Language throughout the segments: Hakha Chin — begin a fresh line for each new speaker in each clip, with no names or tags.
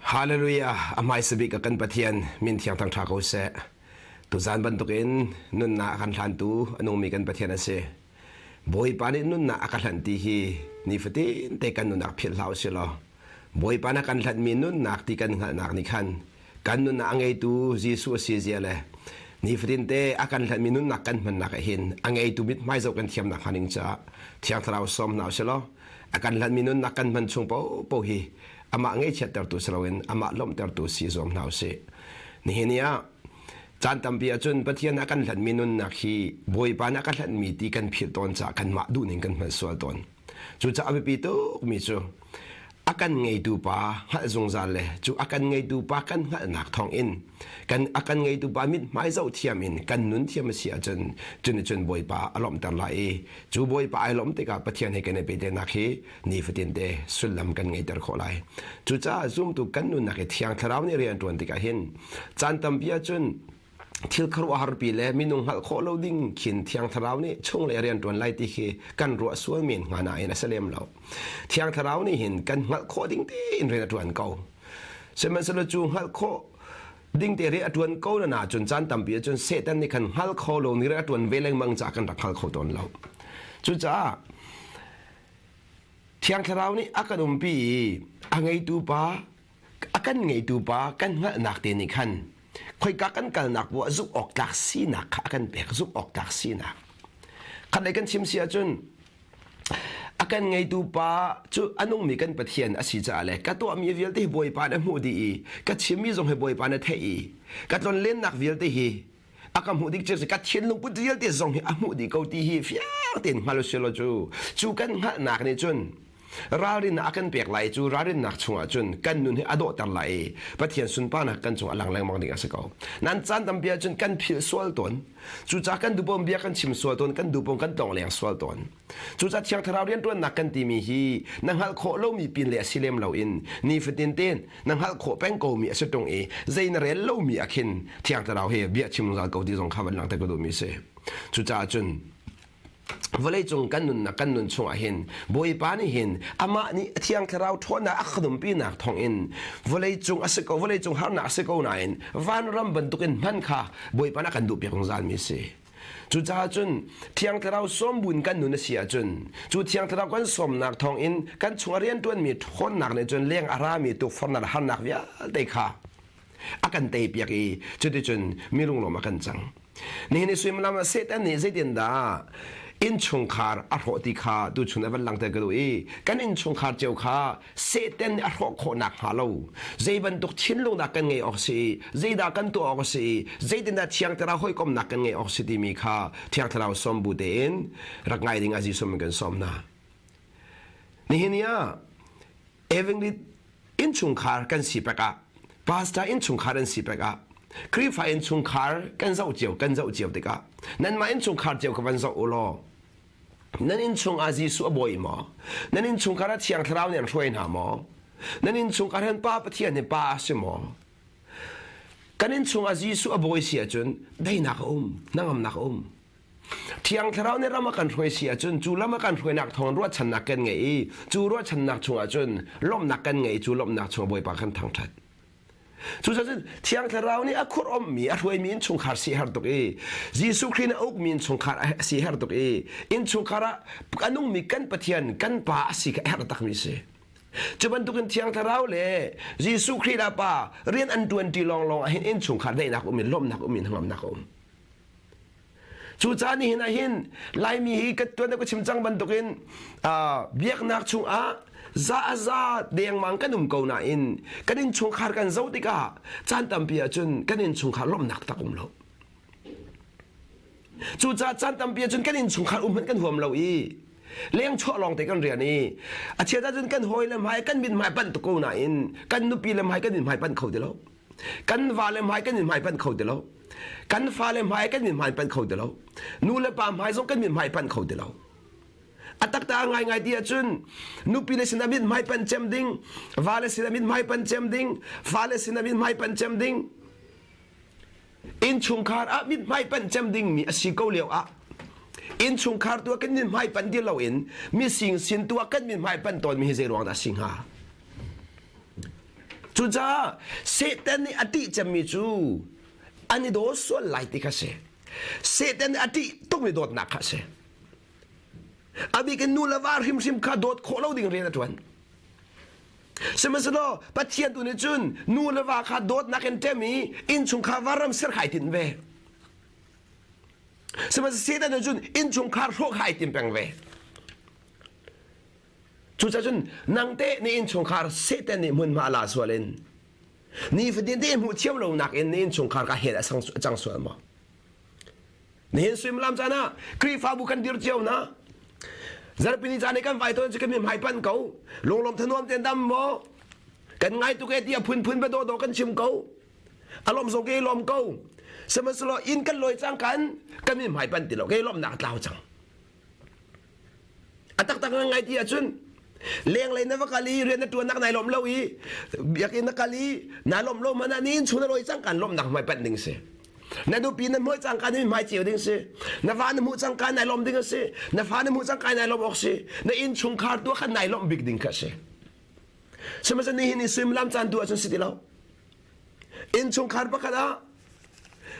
Hallelujah! A hmaisa bik a kan Pathian min thiang thang ṭha ko seh. Tuzaan bantukin nunnak a kan hlantu a nungmi kan Pathian a si. Bawipa nih nunnak a ka hlanh ti hi nifatin te kan nunnak philh hlah usih law Bawipa na kan hlanhmi nunnak ti kan hngalhnak nih khan kan nunnak a ngeitu Jesuh a si zia le nifatin te a kan hlanhmi nunnak kan hmannak ah hin a ngeitu mithmai zoh kan thiamnak hnga ding caah Thiang Thlarau sawm hna usih law a kan hlanhmi nunnak kan hman chung paohpaoh hi amah ngaihchiattertu si loin amah lawmhtertu si zuam hna usih. Nihin ni ah caan tampi ahcun Pathian a kan hlanhmi nunnak hi Bawipa nih a ka hlanhmi ti kan philh tawn caah kanmah duhning kan hman sual tawn. Cucaah a biapi tukmi cu a kan ngeitu pa hngalh zungzal le cu a kan ngeitu pa kan hngalhnak thawngin kan a kan ngeitu pa mithmai zoh thiam in kan nun thiam a si ahcun cun cun Bawipa a lawmhter lai i cu Bawipa ai lawmh tikah Pathian he kan i pehtlaihnak hi nifatin te sullam kan ngeihter khawh lai. Cucaah zumtu kan nunnak i Thiang Thlarau nih rian ṭuan tikah hin caan tampi ahcun thil khuaruahharpi le minung hngalh khawh lo ding khin Thiang Thlarau nih chunglei rian ṭuan lai ti khi kan ruah sual men hnga nain a si lem lo. Thiang Thlarau nih hin kan hngalh khawh ding tein rian a ṭuan ko. Sihmanhsehlaw cu hngalh khawh ding te rian a ṭuan ko na ahcun caan tampi ahcun Satan nih khan hngal kho lo ni rian a ṭuan ve lengmang caah kan rak hngal kho tawn lo. Cucaah Thiang Thlarau nih a kan umpi i a ngeitu pa a kan ngeitu pa kan hngalhnak te nih khan khoika kan kalnak poah zumh awk tlak sinak kha a kan pek zumh awk tlak sinak khat lei kan chim si ahcun a kan ngeitu pa cu a nungmi kan Pathian a si caah le ka tuahmi vialte hi Bawipa nih a hmuh dih i ka chimmi zong hi Bawipa nih a theih i ka tlonlennak vialte hi a ka hmuh dik cu ka thinlung put vialte zong hi a hmuh dih ko ti hi fiang tein hngal usih law cu cu kan hngalhnak nih cun ralrin a kan pek lai cu ralrinnak chungah cun kan nun hi a dawhter lai i Pathian sunparnak kan cung a lang lengmang ding a si ko. Nan caan tampi ahcun kan philh sual tawn. Cucaah kan duhpom bia kan chim sual tawn, kan duhpom kan tawng leng sual tawn. Cucaah Thiang Thlarau rianṭuannak kan timi hi na hngalh khawh lomi pin le a si lem loin nifatin tein na hngalh khawh peng komi a si ṭung i zei na rel lomi ah khin Thiang Thlarau he bia chim zungzal ko ti zong kha van langhter ka duhmi a si. Cucaah cun vawleicung kan nunnak kan nun chungah hin Bawipa nih hin amah nih a Thiang Thlarau ṭhawnnak a khanumpinak thawngin vawleicung a si ko vawleicung harnak a si ko nain vanram bantukin hman kha Bawipa nih a kan duhpiak zungzalmi a si. Cucaah cun Thiang Thlarau sawmbun kan nun a si ahcun cu Thiang Thlarau kan sawmnak thawngin kan chungah rianṭuanmi ṭhawnnak nih cun leng a rami tukforhnak le harnak vialte kha a kan teipiak i cuticun mi lunglawm a kan cang. Nihin i suimilam ah Satan nih zeitindah innchungkhar a hrawh ti kha tuchun a van langhter ka duh i kan innchungkhar cio kha Satan nih a hrawh khawh nakhnga lo zei bantuk thinlung dah kan ngeih awk si zeidah kan tuah awk si zeitindah Thiang Thlarau hawikomnak kan ngeih awk si timi kha Thiang Thlarau sawm bu tein rak ngai ding ah Jesuh min kan sawm hna. Nihin ni ah Evangelist innchungkhar kan si pek ah pastor innchungkhar an si pek ah Khrihfa innchungkhar kan zoh cio kan zoh cio tikah nanmah innchungkhar cio ka van zoh u law Nan innchung ah Jesuh a bawi maw? Nan innchungkhar ah Thiang Thlarau nih an hruai hna maw? Nan innchungkhar hin Pa Pathian hi Pa a si maw? Kan innchung ah Jesuh a bawi si ahcun daihnak a um, hnangamnak a um. Thiang Thlarau nih ram a kan hruai si ahcun cu lam a kan hruainak thawng ruahchannak kan ngei i cu ruahchannak chungah cun lawmhnak kan ngei i cu lawmhnak chungah Bawipa kan thangṭhat. Cucaah Thiang Thlarau nih a khurh-ommi, a hruaimi innchungkhar si har tuk i Jesuh Khrih nih a ukmi innchungkhar si har tuk i innchungkhar ah a nungmi kan Pathian, kan Pa a si kha a herh takmi si. Cu bantukin Thiang Thlarau le Jesuh Khrih le Pa rian an ṭuanṭi lawnglawng ah hin innchungkhar daihnak um in lawmhnak um in hnangamnak a um. Cucaah nihin ah hin Laimi hi ka tuan ka chim cang bantukin biaknak chungah za a za dengmang kan um ko nain kan innchungkhar kan zoh tikah caan tampi ahcun kan innchungkhar lawmhnak tak um lo. Cucaah caan tampi ahcun kan innchungkhar um hmanh kan huam lo i leng chuah lawng te kan rian i a chiat ahcun kan hawi le hmai kan mit hmai panh tuk ko nain kan nupi le hmai kan mit hmai panh kho ti lo. Kan va le hmai kan mit hmai panh kho ti lo. Kan fale hmai kan mithmai panh kho ti lo. Nu le pa hmai zong kan mithmai panh kho ti lo. A takta ngaingai ti ahcun nupi le sinah mithmai panh cem ding, vale sinah mithmai panh cem ding, fale sinah mithmai panh cem ding. Innchungkhar ah mithmai panh cem ding mi a si ko lio ah innchungkhar tu ah kan mithmai panh ti loin mising sin tu ah kan mithmai panh tawn mi hi zei ruang dah si hnga? Cucaah Satan nih a ṭih cemmi cu an i daw sual lai ti kha si. Satan nih a ṭih tukmi dawtnak kha a si. A bik in nu le va hrimhrim kha dawt khawh lo ding rian a ṭuan. Sihmanhsehlaw Pathian tu nih cun nu le va kha dawtnak in ṭem i innchungkhar varam ser kha ai tinh ve. Sihmanhsehlaw Satan nih cun innchungkhar hrawh kha ai tim peng ve. Cucaah cun nang teh na innchungkhar Satan nih hmunhma a la sual in nifatin te hmuh thiam lonak in na innchungkhar ka hel a cang sual maw? Nihin suimilam caan ah Khrihfabu kan dir cio na. Zarhpini caan i kan vai tawn cu kan mihmai panh ko. Lunglawm thanuam tein dam maw? Kan ngai tuk e ti a phunphun bia dawdawh kan chim ko. A lawm zong ke lawm ko. Sihmanhsehlaw inn kan lawi cang kan kan mihmai panh ti lo. Ke lawmnak a tlau cang. A taktak ngai ti ahcun lenglei na va kal i rian na ṭuannak nai lawm lo i biakinn na kal i naa lawmh lo hmanh ah ni innchung na lawi cangka lawmhnak hmai panh ding si. Na nupi na hmuh cangka na hmai ceu ding si. Na va na hmuh cangka nai lawm ding a si. Na fa na hmuh cangka nai lawm awk si. Na innchungkhar tu khan nai lawmh bik ding kha si. Sihmanhsehlaw nihin i suimilam caan tu ahcun si ti lo. Innchungkhar pakhat ah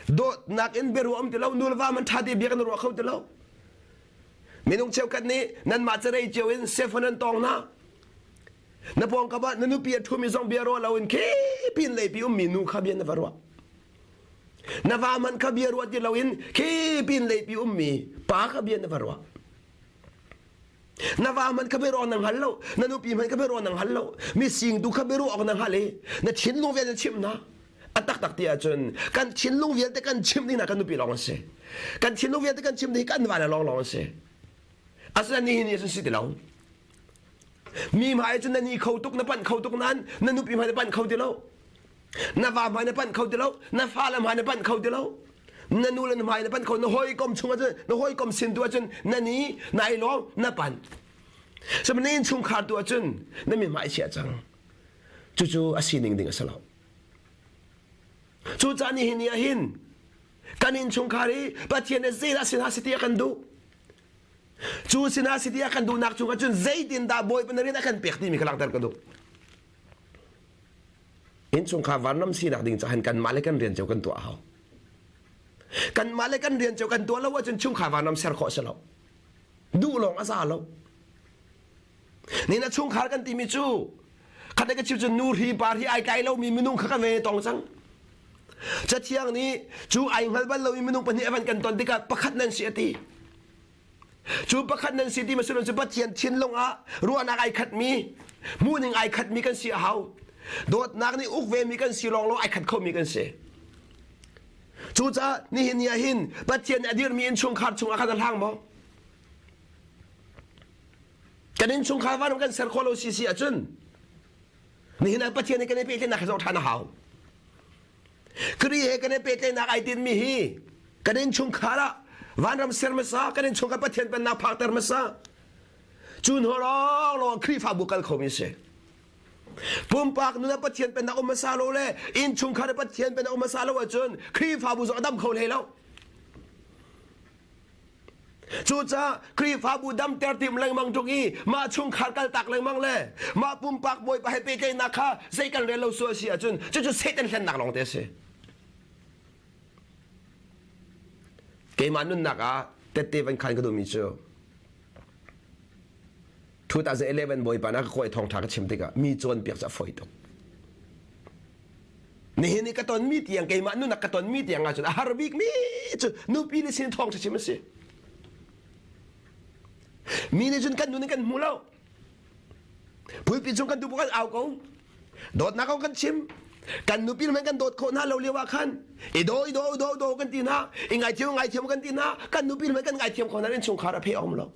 dawtnak in biaruah um ti lo, nu le va man ṭha te bia kan ruah kho ti lo. Minung cheukhat nih nanmah carei cio in sefon an tawng hna. Na pawngkam ah na nupi a ṭhumi zong bia ruah loin khi pin leipi ummi nu kha bia na va ruah. Na va man kha bia ruah ti loin khi pin leipi ummi pa kha bia na va ruah. Na va man kha bia ruah na hngal lo, na nupi hmanh kha bia ruah na hngal lo, mising tu kha bia ruah awk na hngal i na thinlung vialte chimh hna. A taktak ti ahcun kan thinlung vialte kan chimh ding kan nupi lawng an si. Kan thinlung vialte kan chimh ding kan va le lawng lawng an si. Asinain nihin ni ahcun si ti lo. Mi hmai cun na ni kho tuk, na panh kho tuk nain na nupi hmai na panh kho ti lo. Na va hmai na panh kho ti lo. Na fale hmai na panh kho ti lo. Na nu le na hmai na panh kho. Na hawikom chung ahcun na hawikom sin tu ahcun na ni, na i lawm, na panh. Sihmanhsehlaw chungkhar tu ahcun na mi hmai chia cang. Cucu a sining ding a si lo. Cucaah nihin ni ah hin kan innchungkhar i Pathian nih zeidah sinah si ti a kan duh. Cu sinah si ti a kan duhnak cungah cun zeitindah Bawipa na rian a kan pek timi kha langhter ka duh. Innchungkhar vanram sinak ding caah hin kanmah le kan rian cio kan tuah a hau. Kanmah le kan rian cio kan tuah lo ahcun chungkhar vanram ser khawh a si lo. Duh lawng a za lo. Ni na chungkhar kan timi cu khat ka chim cu nu hri pa hri ai kai lomi minung kha kan ve tong cang. Cathiang nih cu ai hngal bal lomi minung pahnih a van kan ton tikah pakhat nan si a ti. Cu pakhat nan si ti ma sullam cu Pathian thinlung ah ruahnak ai khatmi, hmuhning ai khatmi kan si a hau. Dawtnak nih uk vemi kan si lawng lawng ai khat khomi kan si. Cucaah nihin ni ah hin Pathian nih a dirmi innchungkhar chungah khan a hlang maw? Kan innchungkhar vanram kan ser khawh lo si si ahcun nihin ah Pathian he kan i pehtlaihnak hi zoh ṭhan a hau. Kri he kan i pehtlaihnak ai tinmi hi kan innchungkhar ah vanram ser hmasa, kan innchungkhar Pathian pennak phakter hmasa. Cu hnu lawnglawng Khrihfabu kal khomi si. Pumpak nun ah Pathian pennak um hmasa lo le innchungkhar ah Pathian pennak um hmasa lo ahcun Khrihfabu zong a dam kho hlei lo. Cucaah Khrihfabu damter tim lengmang ṭung i mah chungkhar kaltak lengmang le mah pumpak bawipa he pehtlaihnak kha zei kan rel lo sual si ahcun cucu Satan hlennak lawngte a si. Keimah nunnak ah tette van khan ka duhmi cu 2011 bawipa na ka kawi thawngṭha ka chim tikah mi cawnpiak cu a fawi tuk. Nihin i ka tonmi tiang keimah nunak ka tonmi tiang ahcun a har bikmi cu nupi le sin thawngṭha chim a si. Mi nih cun kan nun in kan hmu lo. Pulpi cung kan duh kan au ko. Dawtnak kong kan chim. Kan nupi hmanh kan dawt khawh hna lo lio ah khan i daw i daw i daw daw kan ti hna i ngaithiam ngaithiam kan ti hna kan nupi hmanh kan ngaithiam khawh hna in chungkhar a phe om lo.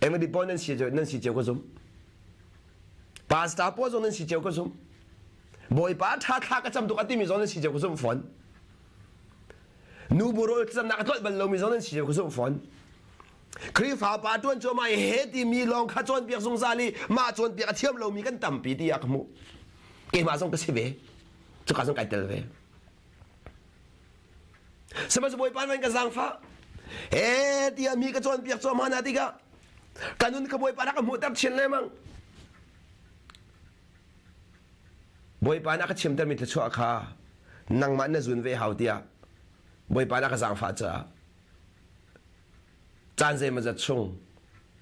Emily pawl nan si nan si cio ka zum. Pastor pawl zong nan si cio ka zum. Bawipa ṭha thla ka cam tuk a timi zong nan si cio ka zumh fawn. Nu bu rawl thlacamnak a tlolh bal lomi zong nan si cio ka zumh fawn. Khrihfa pa ṭuan cuahmah i he timi lawng kha cawnpiak zungzal i mah cawnpiak a thiam lomi kan tampi tiah ka hmuh. Keimah zong ka si ve. Cuka zong kai tel ve. Sihmanhsehlaw Bawipa nan ka zaangfah. He tiah mi ka cawnpiak cuahmah hna tikah ka nun ka Bawipa rak ka hmuhter chin lengmang. Bawipa nih a ka chimtermi thluachuah kha nangmah na zun ve hau tiah Bawipa nih a ka zaangfah caah caan zeimawzat chung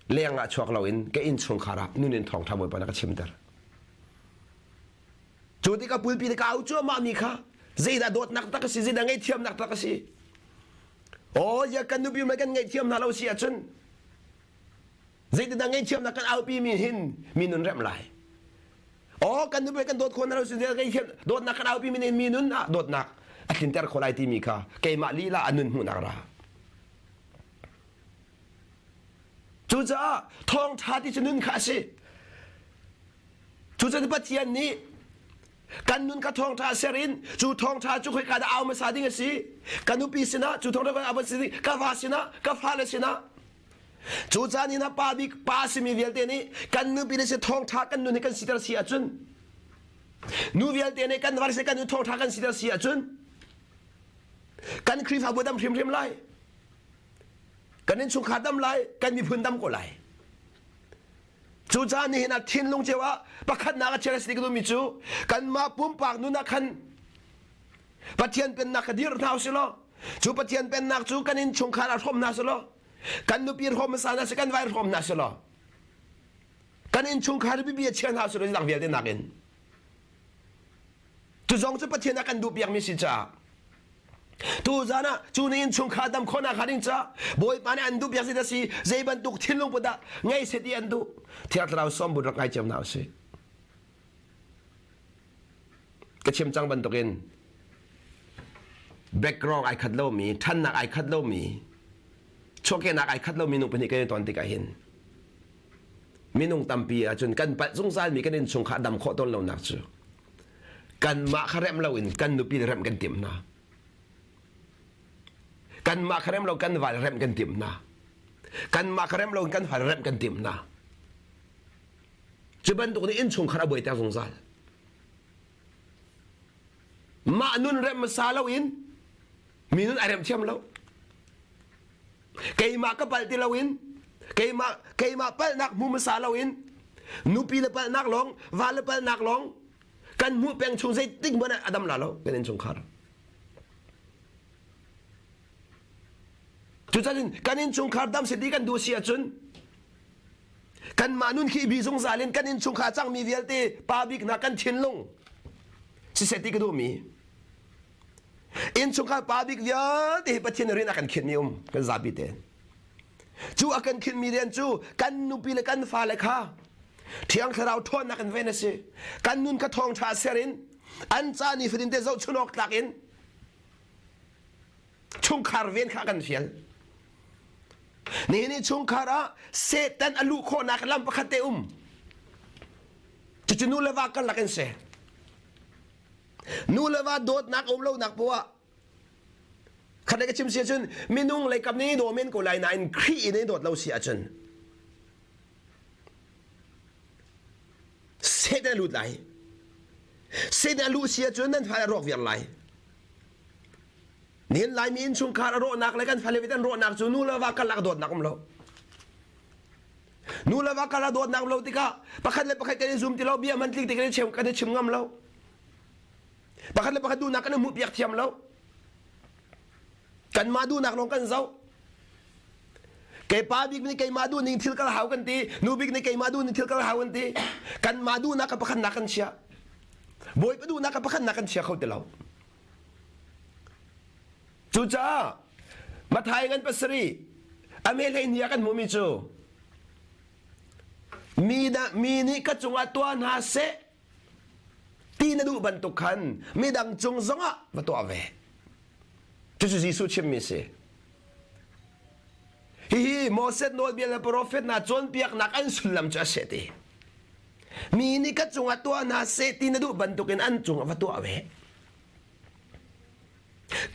leng ah chuak loin ka innchungkhar ah nun in thawngṭha Bawipa nih a ka chimter. Cu tikah pulpi le ka au cuahmah mi kha zeidah dawtnak tak a si, zeidah ngaihthiamnak tak a si. Aw, ya kan nupi mei kan ngaihthiam hna lo si ahcun zeitindah ngaihthiamnak kan aupi mi hin mi nun remh lai. Aw, kan nupi kan dawt khawh hna lo si ngaihthiam dawtnak kan aupi mi nih mi nun ah dawtnak a tlinter khawh lai timi kha keimah lila a nun hmuhnak ra. Cucaah thawngṭha ti cu nun kha a si. Cucun Pathian nih kan nun kha thawngṭha ser in cu thawngṭha cu khoika dah au hmasa ding a si? Ka nupi sinah cu thawngṭha ka si ka va sinah ka fale sinah cu caan in pa bik pa simi vialte nih kan nupi le si thawngṭha kan nun hi kan siter si ahcun nu vialte nih kan va si kan nu thawngṭha kan siter si ahcun kan Khrihfabu dam hrimhrim lai kan innchungkhar dam lai kan miphun dam ko lai Cucaah nihin ah thinlung cio ah pakhatnak a chia si ka duhmi cu kanmah pumpak nun ah khan Pathian pennak kha dir hna usih law cu Pathian pennak cu kan innchungkhar ah hrawm hna sih law kan nupi hrawm hmasa hna sih kan vai hrawm hna sih law kan innchungkhar bibi a chia hna usih law dang vialte nakin cu zong cu Pathian a kan duhpiakmi si caah Tuzan ah cu nih innchungkhar dam khawhnak hnga ding caah Bawipa nih an duh piak si si zei bantuk thinlung put dah ngei set i an duh Thiang Thlarau sawm but rak ngai cio hna usih. Ka chim cang bantukin background ai khat lomi, ṭhannak ai khat lomi, chuahkehnak ai khat lomi nu pahnih kan i ton tikah hin minung tampi ahcun kan palh zungzalmi kan innchungkhar dam khawh tawn lonak cu kanmah kha remh loin kan nupi le remh kan timh hna kanmah kha remh lo kan val remh kan timh hna kanmah kha remh loin kan fal remh kan timh hna cu bantuk nih innchungkhar a buaiter zungzal mah nun remh hmasa loin mi nun a remh thiam lo keimah ka palh ti loin keimah keimah palhnak hmu hmasa loin nupi le palhnak lawng va le palhnak lawng kan hmuh peng chung zeitik hmanh ah a dam la lo kan innchungkhar cucaah kan innchungkhar dam si ti kan duh si ahcun kanmah nun khi bi zungzal in kan innchungkhar cangmi vialte pa bik hna kan thinlung siseh ti ka duhmi Innchungkhar pa bik vialte hi Pathian rian a kan khinhmi um kan zapi te. Cu a kan khinhmi rian cu kan nupi le kan fale kha Thiang Thlarau ṭhawnnak in ven a si. Kan nun kha thawngṭha ser in an ca nifatin te zohchun awk tlak in chungkhar ven kha kan fial. Nihin i chungkhar ah Satan a luh khawhnak lam pakhat te um. Cucu nu le va karlak in si. Nu le va dawtnak um lonak poah khat ka chim si ahcun minung lei kam nih daw men ko lai nain Khrih in i dawt lo si ahcun Satan a lut lai. Satan a luh si ahcun nan fale a rawk viar lai. Nihin Laimi innchungkhar a rawhnak le kan fale an rawhnak cu nu le va karlak dawtnak um lo. Nu le va karlak dawtnak um lo tikah pakhat le pakhat kan i zum ti lo bia man tling te kan i chim kan i chim ngam lo. Pakhat le pakhat duhnak kan i hmuhpiak thiam lo. Kanmah duhnak lawng kan zoh. Kei pa bik nih keimah duh ning thil kal hau kan ti, nu bik nih keimah duh ning thil kal hau kan ti. Kanmah duhnak ka pakhatnak kan chia. Bawipa duhnak ka pakhatnak kan chia kho ti lo. Cucaah Matthai ngan pasarih a me hlei ah kan hmuhmi cu mi, da, mi nih ka cungah tuah hna seh ti na duh bantuk khan midang cung zongah va tuah ve. Cucu Jesuh chimmi si. Hihi Moses nawlbia le profet hna cawnpiaknak an sullam cu a si ti. Mi nih ka cungah tuah hna seh ti na duh bantukin an cungah va tuah ve.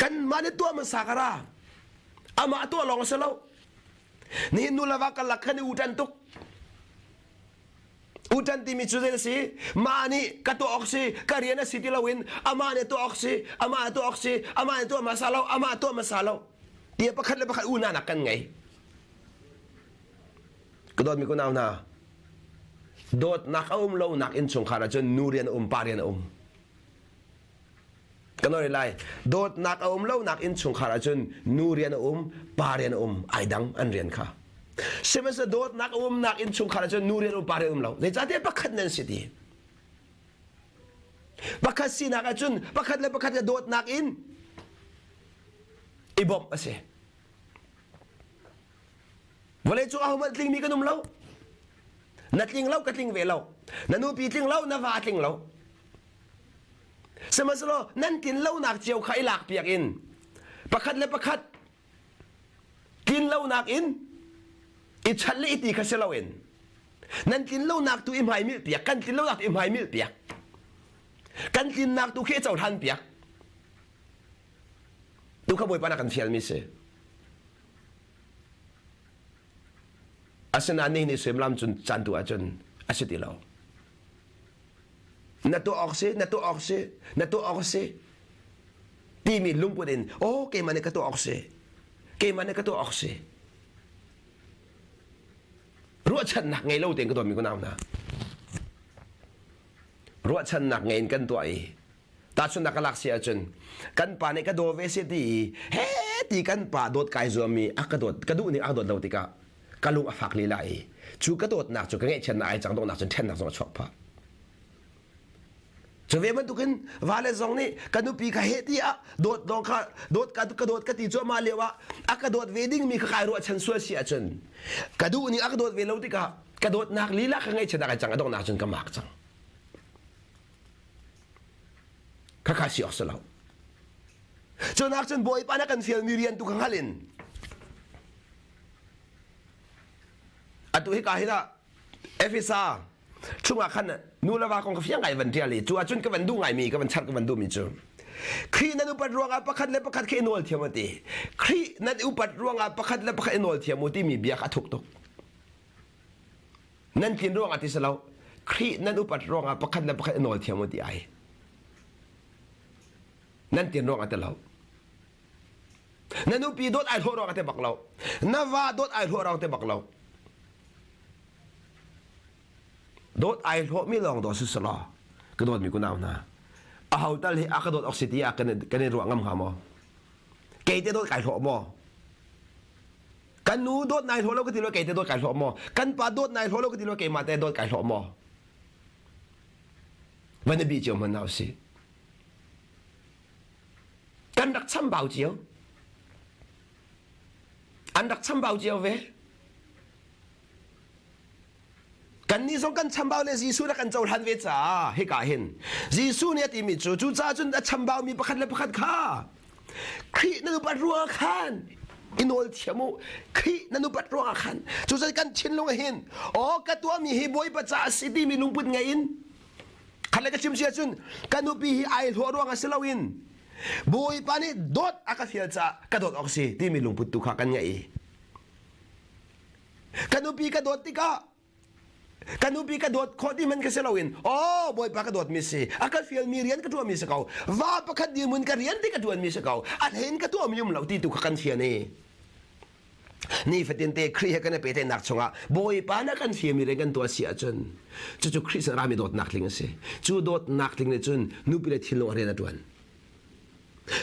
Kanmah nih tuah hmasa ka ra. Amah tuah lawng a si lo. Nihin nu le va karlak khan i uṭan tuk. Uṭan timi cu zei a si? Mah nih ka tuah awk si, ka rian a si ti loin amah nih tuah awk si, amah tuah awk si, amah nih tuah hmasa lo, amah tuah hmasa lo. Tiah pakhat le pakhat unaunak kan ngei. Ka dawtmi kunau hna, dawtnak a um lonak innchungkhar ahcun nu rian a um, pa rian a um. Kan oi lai. Dawtnak a um lonak innchungkhar ahcun nu rian a um, pa rian a um, ai dang an rian kha. Sihmanhsehlaw dawtnak a umnak innchungkhar ahcun nu rian um, pa rian um lo. Zeicahtiah pakhat nan si ti. Pakhat sinak ahcun pakhat le pakhat le dawtnak in i bawmh a si. Vawlei cung ahohmanh tlingmi kan um lo. Na tling lo, ka tling ve lo. Na nupi tling lo, na va tling lo. Sihmanhsehlaw nan tlin lonak cio kha i lakpiak in pakhat le pakhat tlin lonak in i chat le i ti kha si loin nan tlin lonak tu i hmaimilh piak kan tlin lonak tu i hmaimilh piak kan tlinnak tu khi i cohlan piak tu kha Bawipa na kan fialmi si asinain nihin i suimilam cun caan tu ahcun a si ti lo na tuah awk si na tuah awk si na tuah awk si timi lungput in oh keimah nih ka tuah awk si keimah nih ka tuah awk si ruahchannak ngei lo tein ka dawtmi kunau hna ruahchannak ngei in kan tuah i tahchunhnak ka lak si ahcun kan pa nih ka daw ve si ti i he ti kan pa dawt kai zuam i a ka dawt ka duh ning a ka dawt lo tikah ka lung a fak lila i cu ka dawtnak cu ka ngaihchiatnak ai cang donghnak cun ṭhennak zong a chuak phah cu ve bantukin vale zong nih ka nupi ka he ti ah dawt dawng kha dawt ka ka dawt ka ti cuahmah lio ah a ka dawt ve dingmi kha kai ruahchan sual si ahcun ka duh ning a ka dawt ve lo tikah ka dawtnak lila ka ngaihchiatnak ai cang a donghnak cun ka mak cang Khakha si awk si lo. Cunak cun Bawipa na kan fialmi rian tu kha hngal in atu hika hin ah Efesa chungah khan nu le va kong ka fiang ngai van ṭial i cu ahcun ka van duh ngaimi ka van char ka van duhmi cu Khrih nan upat ruangah pakhat le pakhat khi i nawl thiam u ti Khrih nan upat ruangah pakhat le pakhat i nawl thiam u timi bia kha a thuk tuk Nan tlin ruangah ti si lo, Khrih nan upat ruangah pakhat le pakhat i nawl thiam u ti ai. Nan tlin ruangah ti lo. Na nupi dawt ai hlawh ruangah ti bak lo. Na va dawt ai hlawh ruang ti bak lo. Dawt ai hlawhmi lawng daw si selaw ka dawtmi kunau hna. Aho tal hi a ka dawt awk si ti ah kan kan i ruah ngam hnga maw? Kei te dawt kai hlawh maw? Kan nu dawt nai hlawh lo ka ti lo kei te dawt kai hlawh maw? Kan pa dawt nai hlawh lo ka ti lo keimah te dawt kai hlawh maw? Van i bi cio hmanh hna usih. Kan rak chambau cio. An rak chambau cio ve. Kannih zong kan chambau le Jesuh rak kan cohlan ve caah hika hin Jesuh nih a timi cu cucaah cun a chambaumi pakhat le pakhat kha Khrih nan upat ruangah khan i nawl thiam u Khrih nan upat ruangah khan cucaah kan thinlung ah hin aw ka tuahmi hi Bawipa caah a si timi lungput ngei in khat le ka chim si ahcun ka nupi hi ai hlawh ruangah si loin Bawipa nih dawt a ka fial caah ka dawt awk si timi lungput tu kha kan ngeih i Ka nupi ka dawt tikah ka nupi ka dawt khawh ti man ka si loin oh bawipa ka dawtmi si a ka fialmi rian ka tuahmi si ko va pakhat dirhmun ka rian ti ka tuanmi si ko a hlein ka tuahmi um lo ti tu kha kan fian i nifatin te Khrih he kan i pehtlaihnak chungah Bawipa na kan fialmi rian kan tuah si ahcun cucu Khrih sin rami dawtnak tling a si cu dawtnak tling nih cun nupi le thinlung a rian a tuan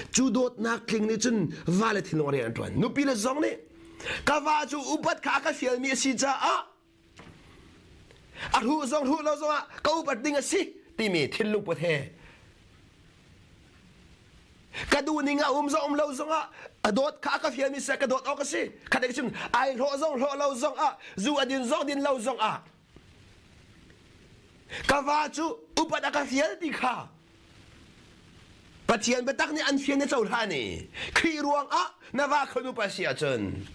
Cu dawtnak tling nih cun va le thinlung rian an ṭuan. Nupi le zong nih ka va cu upat kha a ka fialmi a si caah a hruh zong hruh lo zongah ka upat ding a si timi thinlung put he ka duh ning a um zong um lo zongah a dawt kha a ka fialmi si ka dawt awk a si khat cun ai hlawh zong hlawh lo zongah zu a din zong din lo zongah Ka va cu upat a ka fial ti kha Pathian biatak nih an fian i cohlan i Khrih ruangah na va kha nupa si ahcun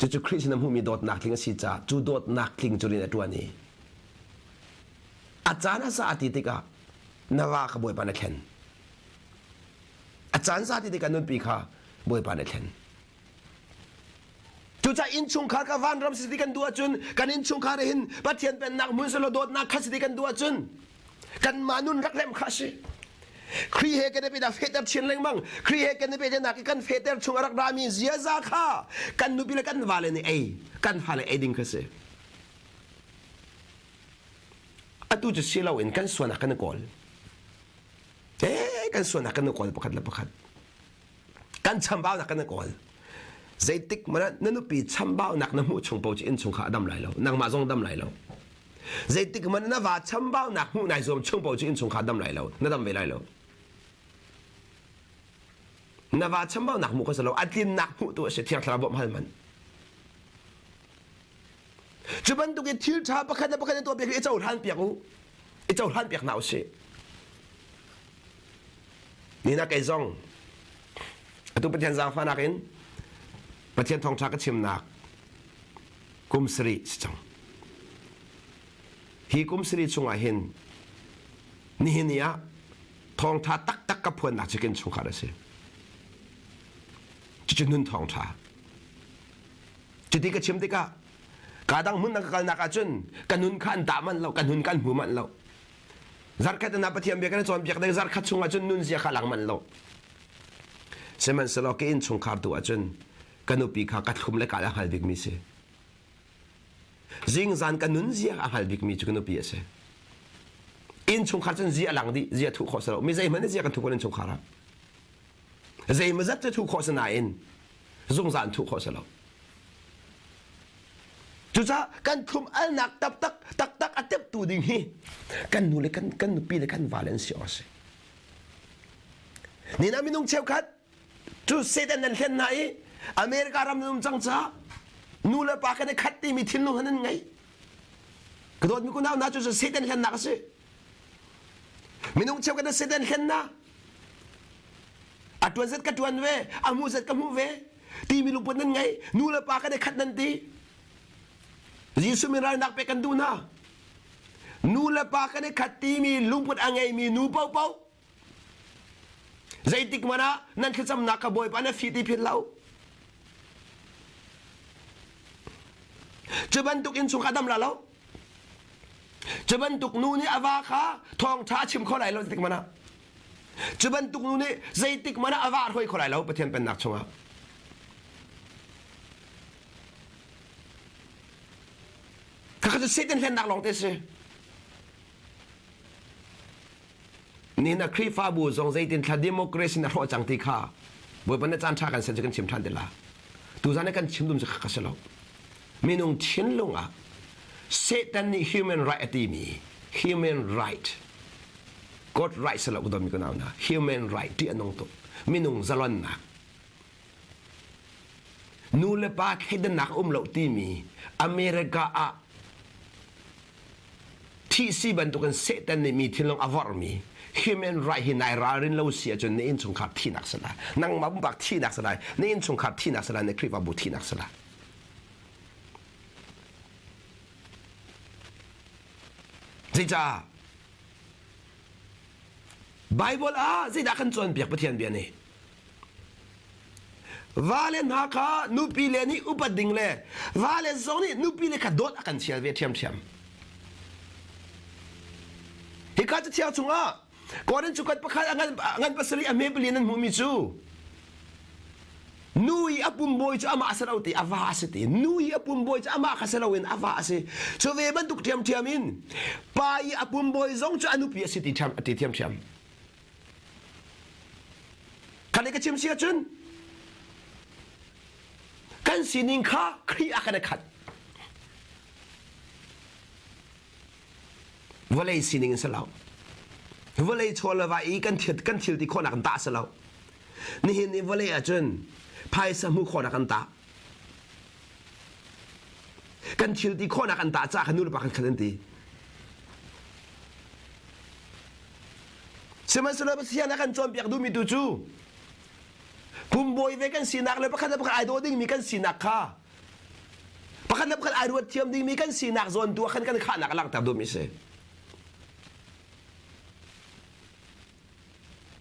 cucu Khrih sin a hmuhmi dawtnak tling a si caah cu dawtnak tling cu rian a ṭuan i a caan a sa ti tikah na va kha Bawipa na thlen a caan sa ti tikah nunpi kha Bawipa na thlen Cucaah innchungkhar ka vanram si ti kan duh ahcun kan innchungkhar hin Pathian pennak hmun selaw dawtnak kha si ti kan duh ahcun kanmah nun rak rem kha a si. Khrih he kan i pehnak fehter chin lengmang. Khrih he kan i pehnak i kan fehter chung a rak rami ziaza kha kan nupi le kan vale nih ei, kan fale ei ding kha si. Atu cu si loin kan sualnak kan i kawl. Kan sualnak kan i kawl pakhat le pakhat. Kan chambaunak kan i kawl. Zeitik hmanh ah na nupi chambaunak na hmuh chung paoh cu innchungkhar a dam lai lo. Nangmah zong dam lai lo. Zeitik hmanh na va chambaunak hmuh nai zuam chung paoh cu innchungkhar dam lai lo. Na dam ve lai lo. Na va chambaunak hmuh kha si lo. A tlinnak hmuh tu a si. Thiang Thlarau bawmh hal hmanh. Cu bantuk i thil ṭha pakhat le pakhat in tuahpiak i cohlan piak u. I cohlan piak hna usih. Nina kei zong atu Pathian zaangfahnak in Pathian thawngṭha ka chimnak kum sarih si cang. Hi kum sarih chungah hin nihin ni ah thawngṭha taktak ka phuannak cu kin chungkhar a si. Cucu nun thawngṭha. Cuti ka chim tikah ka dang hmun na ka kalnak ahcun ka nun kha an tah manh lo, ka nun kha an hmu manh lo. Zarkhat in Pathian bia kan cawnpiak ding zarkhat chungah cun nun zia kha lang manh lo. Sihmanhsehlaw ka innchungkhar tu ahcun ka nupi kha ka thlum le ka a hngal bikmi si. Zingzan ka nun zia a hngal bikmi cu ka nupi a si. Innchungkhar cun zia lang dih, zia thuh khawh si lo. Mi zeihmanh zia kan thuh khawh innchungkhar ah. Zeimazat cu thuh khawh si nain zungzal in thuh khawh si lo. Cucaah kan thlum alnak taktak taktak a teptu ding hi kan nu le kan kan nupi le kan vale an si awk a si. Nina minung cheukhat cu Satan nan hlen hna i America ram nan um cang caah nu le pa kan i khat timi thinlung han an ngei. Ka dawtmi kunau hna cu Satan hlennak a si. Minung cheukhat na Satan hlen na a ṭuan zat ka ṭuan ve a hmu zat ka hmu ve timi lungput nan ngei nu le pa kan i khat nan ti Jesuh min ralnak pek kan duh hna nu le pa kan i khat timi lungput a ngeimi nu paohpaoh zeitik hmanh ah nan thlacamnak kha Bawipa na fi ti phit lo cu bantuk in chung a dam la lo Cu bantuk nu nih a va kha thawngṭha a chim kho lai lo zeitik hmanh ah. Cu bantuk nu nih zeitik hmanh ah a va a hruai kho lai lo Pathian Pennak chungah. Khakha cu Satan hlennak lawng te si. Nihin ah Khrihfabu zong zeitin thla democracy na hrawh cang ti kha Bawipa na caan ṭha kan ser cu kan chim ṭhan te la. Tuzan ah kan chim dum cu kha si lo. Minung thinlung ah Satan nih human right a timi human right God right si lo ka dawtmi ka nau hna human right ti a nung tuk minung zalonnak nu le pa thleidannak um lo timi America ah Thihsi bantukin Satan nih mi thinlung a vorhmi human right hi nai ralrin lo si ahcun na innchungkhar thihnak si lai. Nangmah pumpak thihnak si lai. Na innchungkhar thihnak si lai. Na Khrihfabu thihnak si lai. Zeicah? Bible ah zeidah kan cawnpiak Pathian bia nih? Vale hna kha nupi le nih upat ding le vale zong nih nupi le kha dawt a kan chial ve ṭhiamṭhiam. Hika cathiang chungah Korin cu kat pakhat a ngan pasarih a hme pali nan hmuhmi cu nu i a pum bawi cu amah a si lo ti a va a si ti nu i a pum bawi cu amah kha si loin a va a si cu ve bantuk ṭhiamṭhiam in pa i a pum bawi zong cu a nupi a si ti ṭhiam a ti ṭhiamṭhiam Kan i ka chim si ahcun kan sining kha Khrih ah kan i khat. Vawlei sining in si lo. Vawlei chaw le va i kan thil kan thil ti khawhnak kan tah si lo. Nihin i vawlei ahcun phaisa hmuh khawhnak kan tah. Kan thil ti khawhnak an tah caah khan nu le pa kan khat an ti. Sihmanhsehlaw Pathian a kan cawnpiak duhmi tu cu pumbawi ve kan sinak le pakhat le pakhat ai daw dingmi kan sinak kha pakhat le pakhat ai ruat thiam dingmi kan sinak zawn tu ah khan kan khahnak a langhter duhmi si.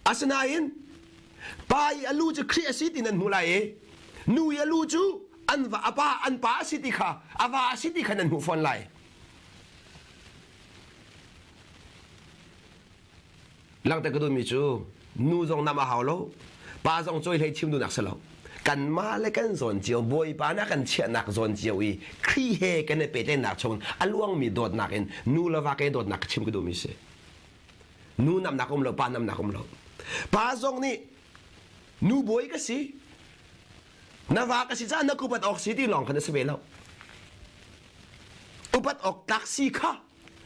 Asinain pa i a lu cu Khrih a si ti nan hmuh lai i nu i a lu cu an va a pa an pa a si ti kha a va a si ti kha nan hmuh fawn lai. Langhter ka duhmi cu nu zong nam a hau lo, pa zong cawi hlei chim duhnak si lo. Kanmah le kan zawn cio, Bawipa nih a kan chiahnak zawn cio i Khrih he kan i pehtlaihnak chung a luangmi dawtnak in nu le va ke dawtnak ka chim ka duhmi si. Nu namnak um lo, pa namnak um lo. Pa zong nih nu bawi ka si, na va ka si caah na upat awk si ti lawng khan a si ve lo. Upat awk tlak si kha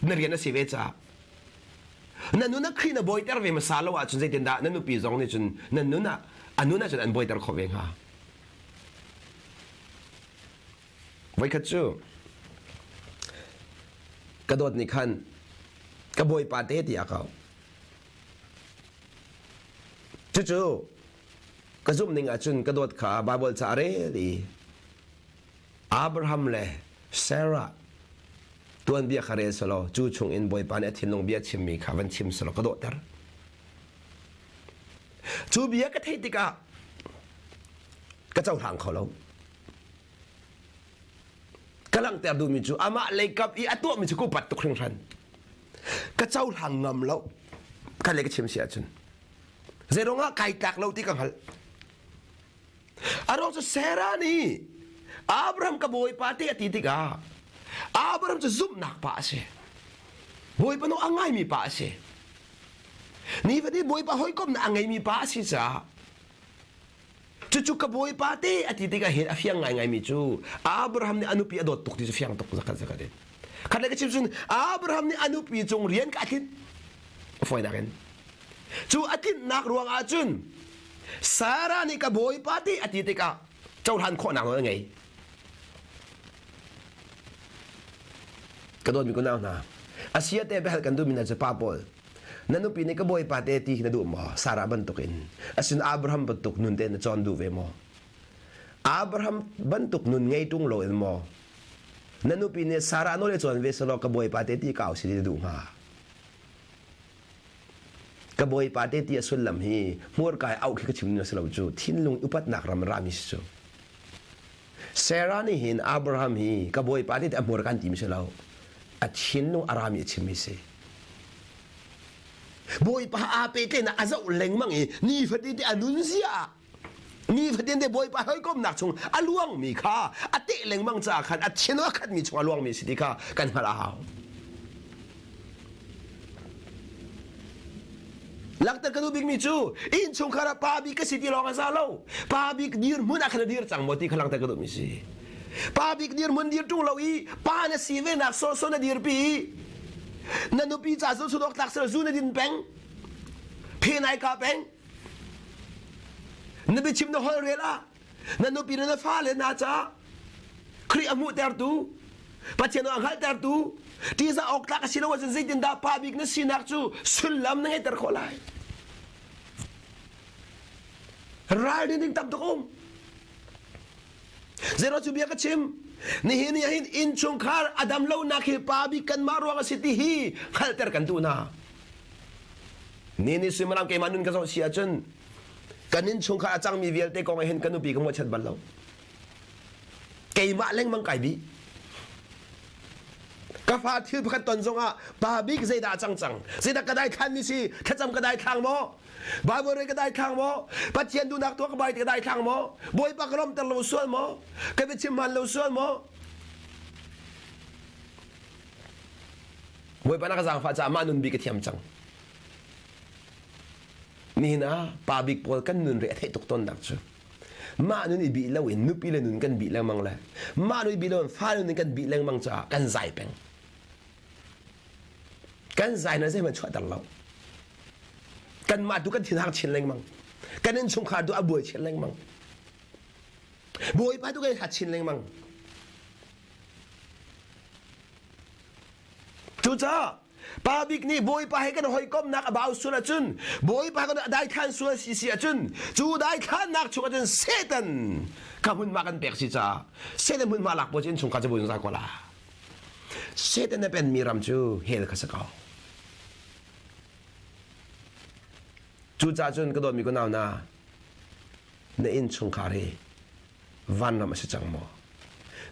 na rian a si ve caah na nun ah Khrih na bawiter ve hmasa lo ahcun zeitindah na nupi zong nih cun na nun ah a nun ah cun an bawiter khawh ve hnga? Voikhat cu ka dawt nih khan ka bawipa te ti a kau. Cucu ka zumh ning ahcun ka dawt kha Baibal ca a rel i Abraham le Sarah tuanbia kha rel selaw cu chung in Bawipa nih a thinlung bia chimmi kha van chim selaw ka dawhter. Cu bia ka theih tikah ka cohlang kho lo. Ka langhter duhmi cu amah leikap i a tuahmi cu ka upat tuk hringhran. Ka cohlang ngam lo. Kan le ka chim si ahcun. Zeiruang ah kai tlak lo ti ka hngalh. A ruang cu Sarah nih Abraham ka bawipa te a ti tikah Abraham cu zumhnak pa a si. Bawipa nawl a ngaimi pa a si. Nifatin Bawipa hawikomhnak a ngeimi pa a si caah cucu ka bawipa te a ti tikah hin a fiang ngaingaimi cu Abraham nih a nupi a dawt tuk ti cu fiang tuk zakhat zakhat in. Khat le ka chim cun Abraham nih a nupi cung rian ka a tlinh. Fawinak in. Cu a tlinhnak ruang ah cun Sarah nih ka bawipa ti a ti tikah cohlan khawhnak nawl a ngei. Ka dawtmi kunau hna, a sia te biahal kan duhmi hna cu pa pawl, na nupi nih ka bawipa te ti hi na duh maw? Sarah bantukin. Asin Abraham bantuk nun te na cawn duh ve maw? Abraham bantuk nun ngei ṭung loin maw? Na nupi nih Sarah nawl i cawn ve selaw ka bawipa te ti kau si ti na duh hnga? Ka bawipa te ti a sullam hi hmurka i auh khi ka chim ning a si lo cu thinlung upatnak ram rami si cu. Sarah nih hin Abraham hi ka bawipa te ti a hmurka an timi si lo. A thinlung a rami a chimmi si. Bawipa aa pehtlaihnak a zoh lengmang i nifatin te a nunzia ah Nifatin te Bawipa hawikomhnak chung a luangmi kha a teh lengmang caah khan a thin a khatmi chung a luangmi si ti kha kan hngalh a hau. Langhter ka duh bikmi cu innchungkhar ah pa bik ka si ti lawng a za lo. Pa bik dirhmun ah khan a dir cang maw ti kha langhter ka duhmi si. Pa bik dirhmun dir ṭung lo i pa na si ve nak sawsawh na dirpi i na nupi ca cu sudawk tlak sel zu na din peng phe nai ka peng Na biachim na holh rel ah na nupi le na fale hna caah Khrih a hmuhtertu Pathian a hngalhtertu ṭihzah awk tlak a si lo ahcun zeitindah pa bik na sinak cu sullam na ngeihter khawh lai? Ralrin ding tam tuk um. Zeiro cu bia ka chim. Nihin ni ahhin innchungkhar a dam lonak hi pa bik kanmah ruang a si ti hi hngalhter kan duh hna. Ni ni suimilam keimah nun ka zoh si ahcun kan innchungkhar a cangmi vialte kong ah hin ka nupi ka mawhchiat bal lo. Keimah lengmang kai bih. Ka fa thil pakhat ton zongah pa bik zeidah a cang cang? Zeidah ka daithlan mi si? Thlacam ka daithlang maw? Bible re ka daithlang maw? Pathian duhnak tuah ka bai ka daithlang maw? Bawipa ka lawmter lo sual maw? Ka biachim hman lo sual maw? Bawipa na ka zaangfah caah mah nun bi ka thiam cang. Nihin ah pa bik pawl kan nun re a theih tuk tawnnak cu mah nun i bih loin nupi le nun kan bih lengmang le mah nun i bih loin fa nun kan bih lengmang caah kan zai peng. Kan zai na zeihmanh chuahter lo. Kanmah tu kan thinhang chin lengmang. Kan innchungkhar tu a buai chin lengmang. Bawipa tu kan i hlat chin lengmang. Cucaah pa bik nih Bawipa he kan hawikomhnak a bau sual ahcun Bawipa kan daithlan sual si si ahcun cu daithlannak chung ahcun Satan kha hmunhma kan pek si caah Satan hmunhma lak pawl cu innchungkhar cu zungzal ko la. Satan a penmi ram cu hell kha si ko. Cucaah cun ka dawtmi ka nau na na innchungkhar hi vanram a si cang maw?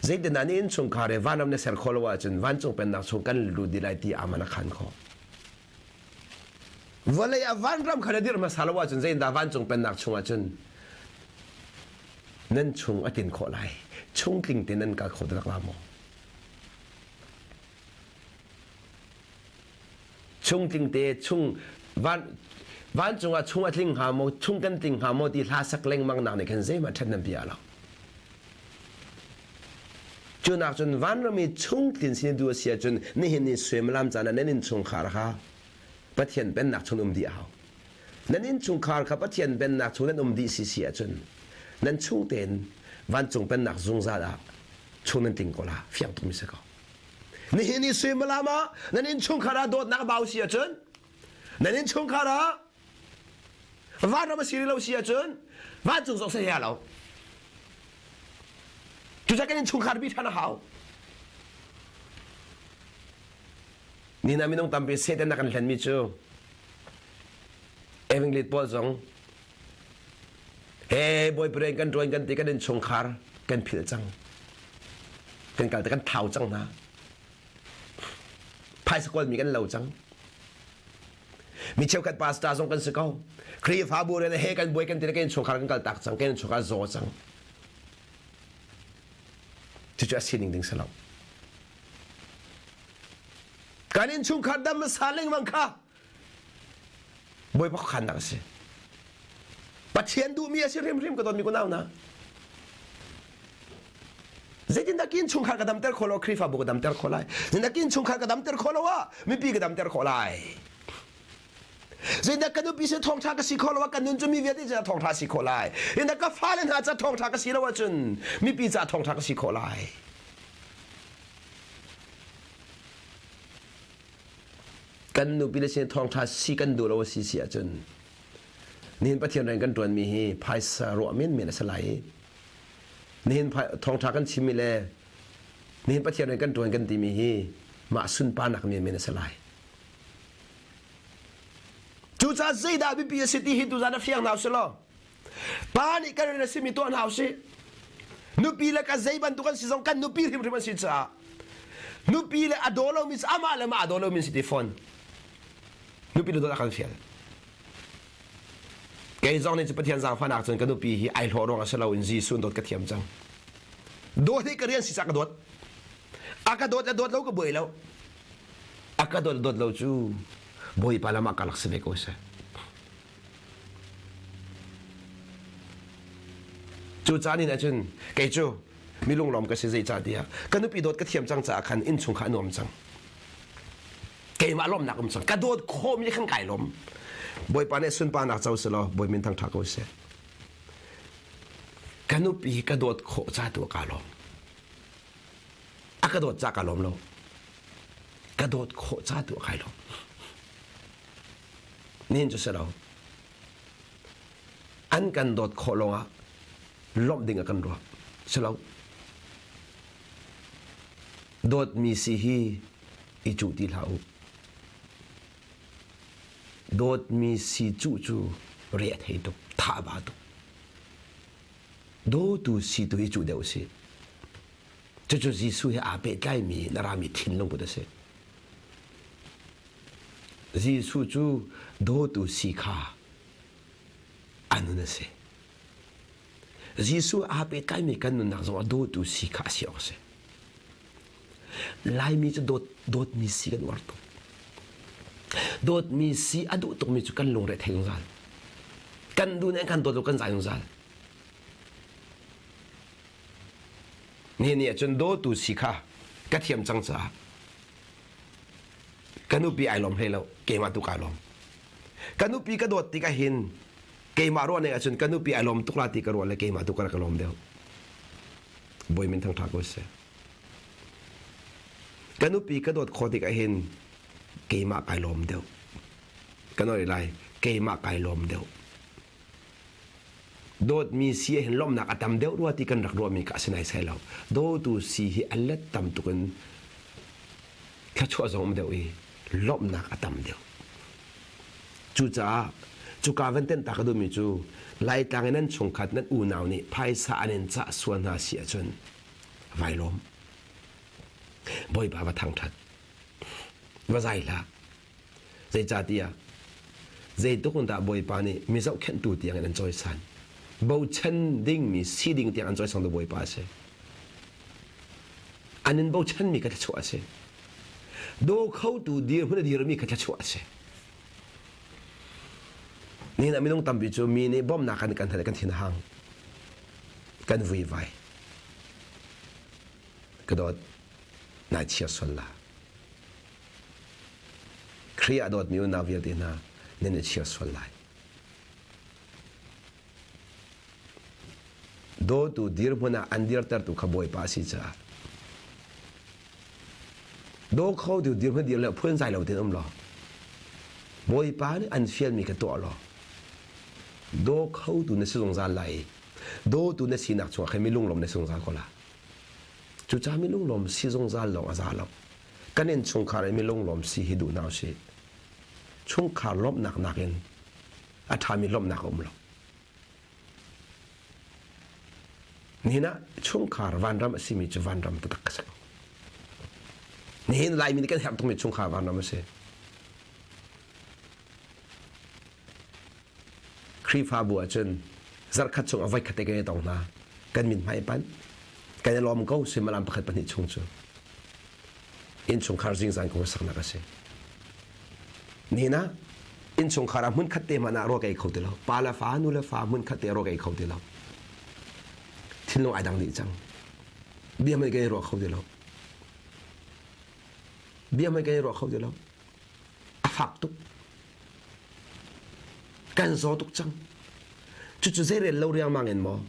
Zeitindah na innchungkhar i vanram na ser khawh lo ahcun vancung pennak chung kan lut dih lai ti aman a khan khawh. Vawlei ah vanram kha na dirh hmasa lo ahcun zeitindah vancung pennak chung ahcun nan chung a tin khawh lai? Chungtling te nan kal kho tak la maw? Chungtling te chung van. Vancung ah chung a tling hnga maw, chung kan tling hnga maw ti hla sak lengmang nak nih khan zeihmanh ṭhatnak bia lo. Cu nak cun vanram i chungtlin sin du a si ahcun nihin ni suimilam caan ah nan innchungkhar kha Pathian pennak chung um dih a hau. Nan innchungkhar kha Pathian pennak chung nan um dih si si ahcun nan chung tein vancung pennak zungzal ah chung nan tling ko la fiang tuk mi si ko. Nihin ni suimilam ah nan innchungkhar ah dawtnak bau si ahcun nan innchungkhar ah vanram a si rih lo si ahcun vancung zong si lo. Cucaah kan innchungkhar bi ṭhan a hau. Ni na minung tampi Satan a kan hlenmi cu Evangelist pawl zong he bawipa rian kan ṭuan kan ti kan innchungkhar kan philh cang. Kan kal kan thau cang hna. Phaisa kawlmi kan lo cang. Mi cheukhat pastor zong kan si ko. Khrihfabu rian he kan buai kan ti kan innchungkhar kan kal tak cang, kan innchungkhar zaw cang. Cucu a sining ding si lo. Kan innchungkhar dam hmasa lengmang kha Bawipa khuakhannak a si. Pathian duhmi a si hrimhrim ka dawtmi kunau hna. Zeitindah kin chungkhar ka damter khawh lo Khrihfabu ka damter khawh lai. Zeitindah kin chungkhar ka damter khawh lo ah mipi ka damter khawh lai. Zeitindah ka nupi sin thawngṭha ka si khawh lo ah kan nun cu mi vialte ca thawngṭha si khawh lai. Zeitindah ka fale hna ca thawngṭha ka si lo ahcun mipi ca thawngṭha ka si khawh lai. Kan nupi le sin thawngṭha si kan duh lo a si si ahcun nihin Pathian rian kan ṭuanmi hi phaisa ruah menmen a si lai i nihin thawngṭha kan chimmi le nihin Pathian rian kan ṭuan kan timi hi mah sunparnak menmen a si lai. Cucaah zeidah biapi a si ti hi tuzan a fiang hna usih law pa nih kan rian a simi tuah hna usih. Nupi le ka zei bantuk an si zong kan nupi hrimhrim an si caah nupi le a daw lomi cu amah le mah a daw lomi an si ti fawn. Nupi le dawt a kan fial. Kei zong nih cu Pathian zaangfahnak cun ka nupi hi ai hlawh ruang a si loin Jesuh dawt ka thiam cang. Dawt hi ka rian si cah ka dawt. A ka dawt le dawt lo ka buai lo. A ka dawt dawt lo cu Bawipa lam ah ka rak si ve ko seh. Cu caan in ahcun kei cu mi lunglawm ka si zeicah tiah ka nupi dawt ka thiam cang caah khan innchung kha a nuam cang. Keimah lawmnak um cang. Ka dawt khawhmi khan kai lawm. Bawipa nih sunparnak co selaw Bawi min thangṭha ko seh. Ka nupi ka dawt khawh ca tu ah kaa lawm. A ka dawt ca kaa lawm lo. Ka dawt khawh ca tu ah kai lawm. Nihin cu si lo. An kan dawt khawh lawngah lawmh ding a kan ruah. Si lo. Dawtmi si hi i cuh ti hlah u. Dawtmi si cuh cu re a thei tuk, tha a ba tuk. Dawtu si tu hi cuh deuh si. Cucu Jesuh he aa pehtlaimi na rami thinlung put a si. Jesuh cu dawtu si kha a nun a si. Jesuh aa pehtlaimi kan nunnak zong ah dawtu si kha a si awk a si. Laimi cu dawt, dawtmi si kan uar tuk. Dawtmi si a duh tukmi cu kan lungre thei zungzal. Kan duh nih kan dawt lo kan zai zungzal. Nihin ni ahcun dawtu si kha ka thiam cang caah ka nupi ai lawm hlei lo keimah tu kai lawm. Ka nupi ka dawt tikah hin keimah ruah ning ahcun ka nupi ai lawm tuk la ti ka ruah le keimah tu ka rak lawm deuh. Bawi min thangṭha ko seh. Ka nupi ka dawt khawh tikah hin keimah kai lawm deuh. Ka nawl lai keimah kai lawm deuh. Dawtmi si ah hin lawmhnak a tam deuh rua ti kan rak ruahmi kha a si naisai lo. Dawtu si hi a let tam tuk in thluachuah zong um deuh i lawmhnak a tam deuh. Cucaah cuka van tenh ta ka duhmi cu Laitlang i nan chungkhat nan unau nih phaisa an in cah sual hna si ahcun vai lawm. Bawipa va thangṭhat. Va zai hlah. Zeicahtiah zeitluk in dah Bawipa nih mi zohkhenhtu tiang in an cawisan. Bochan dingmi si ding tiang an cawisangtu Bawipa a si. An in bochanmi kha thluachuah a si. Daw khotu dirhmun a dirmi kha thluachuah a si. Nihin ah minung tampi cu mi nih bawmhnak kan kan hal kan thin a hang. Kan vuivai. Ka dawt, nai chia sual la. Khrih ah dawtmi unau vialte hna, nan i chia sual lai. Dawtu dirhmun ah an dirtertu kha Bawipa a si caah daw kho tu dirhmun dir le phun zai lo tein um law Bawipa nih an fialmi kha tuah law daw kho tu na si zungzal lai i dawtu na sinak chungah khan mi lunglawm na si zungzal ko la. Cucaah mi lunglawm si zungzal lawng a za lo. Kan innchungkhar i mi lunglawm si hi duh hna usih. Chungkhar lawmhnak nakin a ṭhami lawmhnak a um lo. Nihin ah chungkhar vanram a simi cu vanram taktak a si ko. Nihin Laimi nih kan herh tukmi chungkhar vanram a si. Khrihfabu ahcun zarhkhat chung a voikhat te kan i tong hna. Kan min hmai panh. Kan i lawm ko suimilam pakhat pahnih chung cu. Innchungkhar zingzan kong saknak a si. Nihin ah innchungkhar ah hmunkhat te hmanh ah rawl ka ei kho ti lo. Pa le fa, nu le fa hmunkhat te rawl ka ei kho ti lo. Thinlung ai dang dih cang. Bia hmanh kan i ruah kho ti lo. Bia hmanh kan i ruah kho ti lo. A fak tuk. Kan zaw tuk cang. Cucu zeirel lo riangmang in maw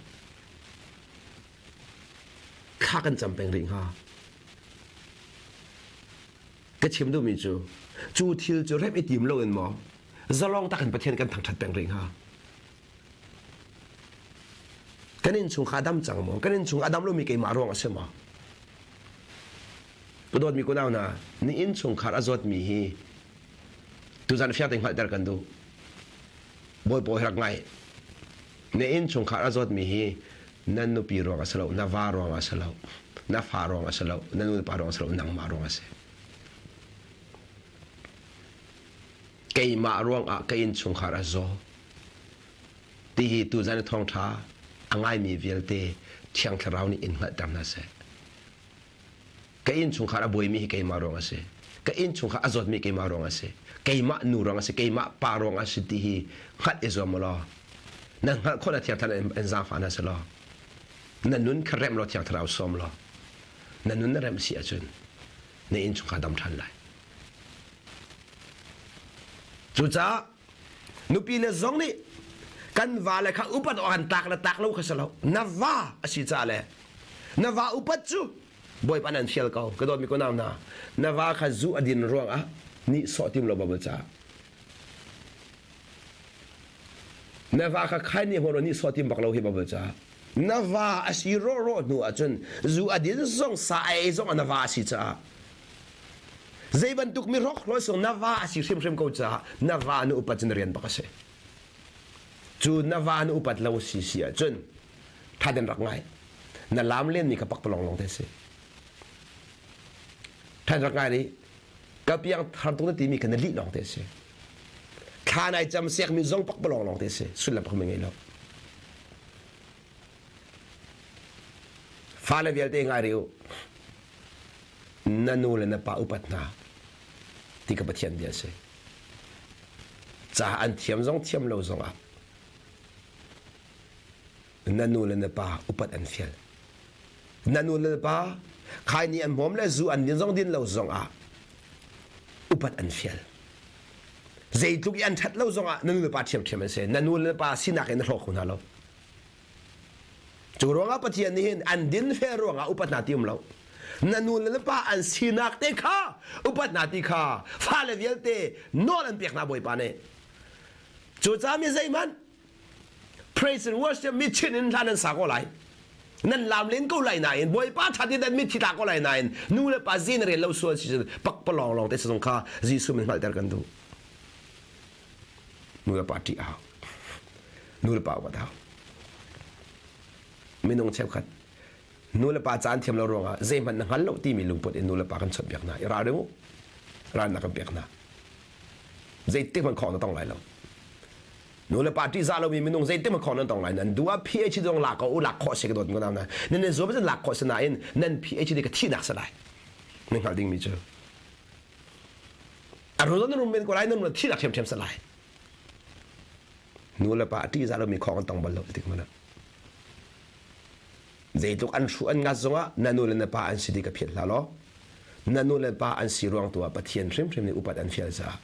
thla kan cam peng rih hnga? Ka chim duhmi cu cu thil cu remh i tim loin maw zalong tak in Pathian kan thangṭhat peng rih hnga? Kan innchung kha a dam cang maw? Kan innchung a dam lomi keimah ruang a si maw? Ka dawtmi kunau hna, ni innchungkhar a zawtmi hi tuzan fiang te hngalhter kan duh. Bawipa hi rak ngai. Na innchungkhar a zawtmi hi nan nupi ruang a si lo, na va ruang a si lo, na fa ruang a si lo, na nu na pa ruang a si lo, nangmah ruang a si. Keimah ruang ah ka innchungkhar a zaw. Ti hi tuzan i thawngṭha a ngaimi vialte Thiang Thlarau nih in hngalhter hna seh. Ka innchungkhar a buaimi hi keimah ruang a si. Ka innchungkhar a zawtmi keimah ruang a si. Keimah nu ruang a si, keimah pa ruang a si ti hi hngalh i zuam law na hngalh khawh na Thiang Thlarau in zaangfah hna seh law na nun kha remh law Thiang Thlarau sawm law na nun na remh si ahcun na innchungkhar dam ṭhan lai. Cucaah nupi le zong nih kan va le kha upat awk an tlak le tlak lo kha si lo. Na va a si caah le na va upat cu Bawipa nan fial ko. Ka dawtmi ko nau hna, na va kha zu a din ruangah nih sawh tim lo Bible caah. Na va kha khai nih hmawr nih sawh tim bak lo hi Bible caah. Na va a si rawh hnu ahcun zu a din zong sa a ei zong na va a si caah zei bantuk mi hrokhrawl sung na va a si hrimhrim ko caah na va na upat cu na rian bak a si. Cu na va na upat lo si si ahcun tha den rak ngai. Na lam len mi kha pakpalawng lawng te si. Tha rak ngai nih ka piang thar tuk na timi kha na lih lawng te si. Thla nai cam siak mi zong pakpalawng lawng te si. Sullam pakhat ngei lo. Fale vialte ngai rih u. Na nu le na pa upat hna ti ka Pathian bia a si. Ca an thiam zong thiam lo zongah na nu le na pa upat an fial. Na nu le na pa khai ni an hmawm le zu an din zong din lo zongah upat an fial. Zeitluk i an ṭhat lo zongah na nu le pa ṭhiamṭhiam an si. Na nu le na pa sinak in na hlawk kho hna lo. Cu ruangah Pathian nih hin an dinfel ruangah upat hna ti um lo. Na nu le na pa an sinak te kha upat hna ti kha fale vialte nawl an pek hna Bawipa nih. Cucaah mi zeihmanh praise and worship mi chin in hla nan sa ko lai. Nan lam len ko lai nain Bawipa ṭhat in nan mitthli tla ko lai nain nu le pa zin rel lo sual si pakpalawng lawng te zong kha Jesuh min hngalhter kan duh. Nu le pa ṭih a hau. Nu le pa upat a hau. Minung cheukhat nu le pa caan thiam lo ruangah zeihmanh na hngal lo timi lungput in nu le pa kan chawnhbiak hna. I ralring u. Ralnak kan pek hna. Zeitik hmanh khawng na tong lai lo. Nu le pa ṭihzah lomi minung zeitik hmanh khawng nan tong lai. Nan duh ah PhD zong lak ko u, lak khawh si ka dawt ko na. Nan in zuam cun lak khawh si nain nan PhD ka thihnak si lai. Nan hngalh dingmi cu. A run nan rum men ko lai nan thi rak ṭhiamṭhiam si lai. Nu le pa a ṭihzah lomi khawng an tong bal lo tik hmanh ah. Zeitluk an hruh an ngat zongah na nu le na pa an si ti ka phiat hlah law na nu le pa an si ruang tu ah Pathian hrimhrim nih upat an fial caah